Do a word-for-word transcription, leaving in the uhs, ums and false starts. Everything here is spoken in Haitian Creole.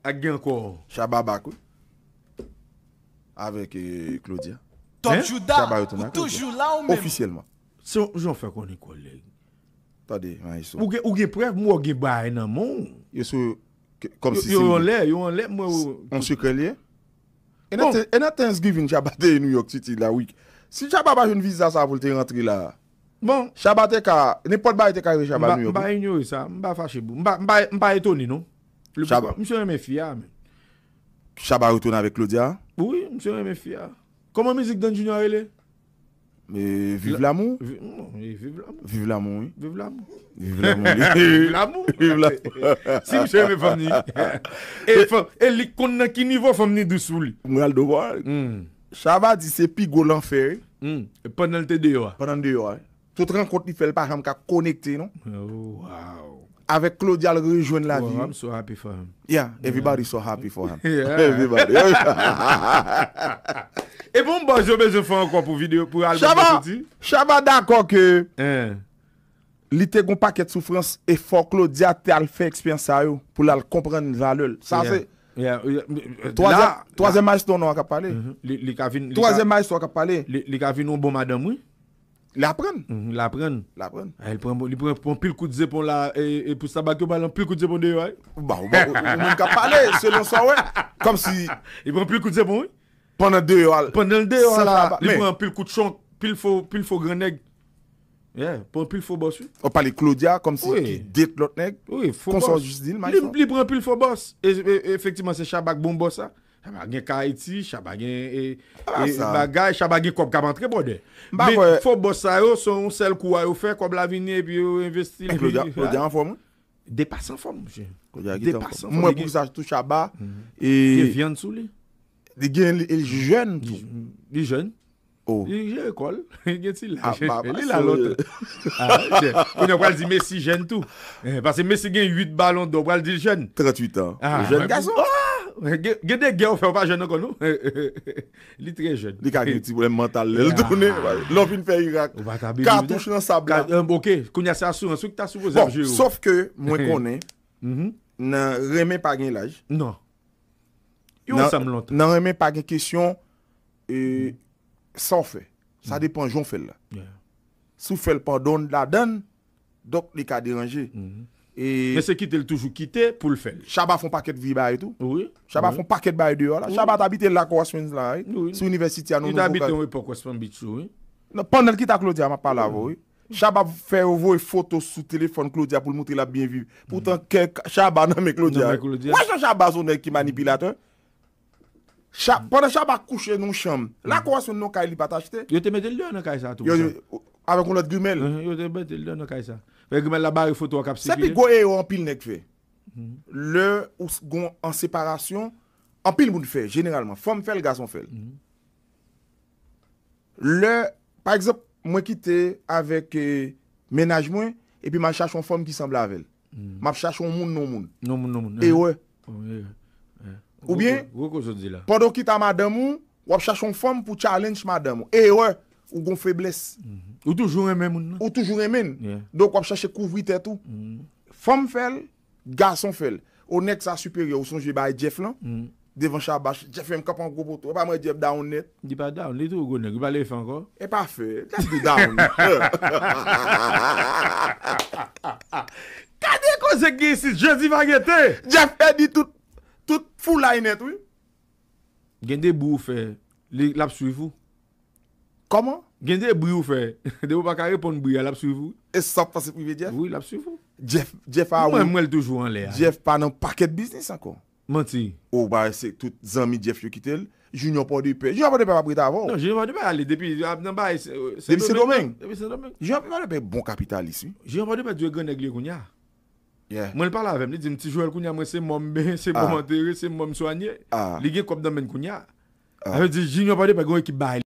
Ak gen ankò. Shabba back, wi. Avèk eh, Claudia. Top Hein? Jouda, Shabba retourne ou à Claudia. Toujou la ou menm? Officiellement. Se yon jan fè konnen kòlèg. Tande, maestro. Ou gen, ou gen prèv, mwen gen bagay nan men w. Yo sou. Kòm Yo si yo se anlè, yo anlè, mwen. yon sekrè liye. E Bon. nan Thanksgiving, Shabba te New York City la, wi. Si Shabba pa jwenn viza sa pou l te rantre la. Bon, Shabba te ka, nenpòt bagay te ka rive Shabba mba, New York. mba inyore sa, mba fache pou. Mba, mba, mba etone, non. Le Shabba. Misye renmen fi a, men. Shabba retourne avèk Claudia. Wi, misye renmen fi a. Kòman mizik Don Junior rele? E, vive l'amour. Vi- non, e, vive l'amour. Vive l'amour, wi. Vive l'amour. Vive l'amour. Vive l'amour. Vive l'amour. Si misye renmen fanm ni. E fanm, e li konn nan ki nivo fanm ni dous sou li. Mwen al devwa. Hmm. Shabba di se pi gwo lanfè, wi. Hmm. E pandan l te deyò a. Pandan l deyò, wi. Tout rankont li fè, l pa janm ka konekte, non. Oh, wow. Avèk Claudia, l rejwenn lavi. Wow, Wi. I'm so happy for him. Yeah, everybody so happy for him. Yeah. Everybody. E bon, bòz yo bezwen fè ankò pou videyo, pou album Shabba, yo soti? Shabba dakò ke Hein. li te gon pakèt soufrans e fò Claudia te al fè eksperyans sa yo pou l al konprann valè l. Sa Yeah. se Yeah, yeah, euh, twazyèm la- twazyèm milestone an k ap pale. Mhm. Li, li ka vin, li Twazyèm ka, milestone k ap pale. li, li ka vin yon bon madanm, wi. L aprann. Mhm, l aprann. L aprann. Ah, li pran, li pran, pran pil kout zepon la, e, e pou sa bak yo ba l pil kout zepon deyò, wi. Ba, ou, ba, ou, ou menm k ap pale, selon sa w wè. Kòm si Li pran pil kout zepon, wi. Pandan deyò a. Pandan l deyò San la, Shabba, li men- pran pil kout chonk, pil fo, pil fo gran nèg. Yeah, pran pil fo bòs, wi. Ou pale Claudia kòm si Wi. ki det lòt nèg. Wi, fo Konsa w bòs. jis di l, Li, maestro. Li pran pil fo bòs. E, e, efektivman, se Shabba k bon bòs sa. Shabba gen Kaiti, Shabba gen e, Ah, e sa. Bagay, Shabba gen kòb k ap antre, brother. M pa Men kwè- fo bòs sa yo, se yon sèl kou a yo fè, kòb la vini epi yo envesti. Men Claudia, Claudia anfòm, wi. Depase anfòm, monchè. Claudia ki Depase tankou. anfòm. Mwen Li pou sa tou Shabba. Gen E vyann sou li. li gen li, li jèn tou. Li jèn. Oh. Li jere kòl. Li gen ti laj. Ah, ba, Li ba, la se- lontan. Ah, ok. Kounye a pral di Messi jèn tou. Eh, paske Messi gen uit balon dò, pral di l jèn. Tranntuit an. Ah, Jèn mwen- gason. Ah, gen, gen de gè ou fè ou pa jèn ankò, non? Li trè jèn. Li ka gen ti pwoblèm mantal lè l Ah. Tounen. Lè w fin fè irak. Ou pa ta believe Katouch that. Nan sab la. Ka- euh, ok, kounye a se asirans ou ki ta sipoze ap Bon, jere ou. Sof ke mwen konnen Mhm. nan renmen pa gen laj. Non. Yo Nan- ansanm lontan. Nan renmen pa gen kesyon e, sa w fè. Sa depan jan w fè l la. Yeah. Si w fè l pandan w ladann, donk li ka deranje. Mhm. E Men se kite l toujou kite pou l fè l. Shabba fè yon pakèt vye bagay tou. Wi. Shabba Wi. fè yon pakèt bagay deyò la. Wi. Shabba t abite Lacroix Springs la, wi. Wi. Sou University a Li Nounou ta abite Vokal. yon epòk West Palm Beach tou, wi. Non, pandan l kite ak Claudia, m ap pale avè w, wi. Shabba fè yo voye foto sou telefòn Claudia pou l montre l ap byen viv. Poutan kè Shabba nan men Claudia. Nan men Claudia. Wè jan Shabba se yon nèg ki manipilatè. Sha- Pandan Shabba kouche nan yon chanm, Lacroix Springs nan yon kay li pa t achte. Yo te mete l deyò nan kay sa tou. Yo, Sa. yo, avèk yon lòt grimèl. Mhm, yo te mete l deyò nan kay sa. Fè grimèl la bare foto a k ap Se pi sikile. gwo ere anpil nèg fè. Mhm. Lè ou s- gon an separasyon, anpil moun fè, jeneralman. Fanm fè l, gason fè l. Mhm. Lè, pa egzanp, mwen kite avèk eh, mennaj mwen, epi m al chache yon fanm ki sanble avè l. Mhm. M ap chache yon moun, non moun. Non, moun, non, moun. Erè. Oh, yeah, yeah. Oubyen, Gwo, gwo koze w di la. Pandan w kite a madanm ou, w ap chache yon fanm pou challenge madanm ou. Erè, ou gon feblès. Mhm. Ou toujou renmen moun nan. Ou toujou renmen l. Yeah. Donk, w ap chache kouvri tèt ou. Mhm. Fanm fè l, gason fè l. O nèg sa siperyè, ou sonje bay Jeff lan? Mhm. Devan Shabba, Jeff menm kanpe an gwo poto. E pa mwen Jeff down nèt. Li pa down, li tou gwo nèg, li pa leve fè ankò. E pa fè, Jeff li down. Gade koze k gen isit, Jezi va gete! Jeff pèdi tout, tout foulay nèt, wi. Gen de bri ou fè, li, l ap swiv ou. Kòman? Gen de bri ou fè, depi ou pa ka reponn bri a, l ap swiv ou. E sa w panse prive Jeff? Wi, l ap swiv ou. Jeff, Jeff a Mwen, ou. Mwen l toujou anlè a. Jeff pa nan pakèt biznis ankò. Manti. Ou pa se tout zanmi Jeff yo kite l. Junior Pòdepè. Junior Pòdepè pa prete avè w. Non, Junior Pòdepè ale depi ap nan bay se- se- Depi Sendomeng. Depi Sendomeng. Junior Pòdepè bon kapitalis, wi. Junior Pòdepè dwe gran nèg li ye kounye a. Yeah. Mwen l pale avè m, li di m ti Joel kounye a mwen se mò m ben, se mò m Ah. antere, se mò m swanye. Ah. Li gen kòb nan men l kounye a. Ah. Sa vle di Junior Pòdepè gen yon ekip bay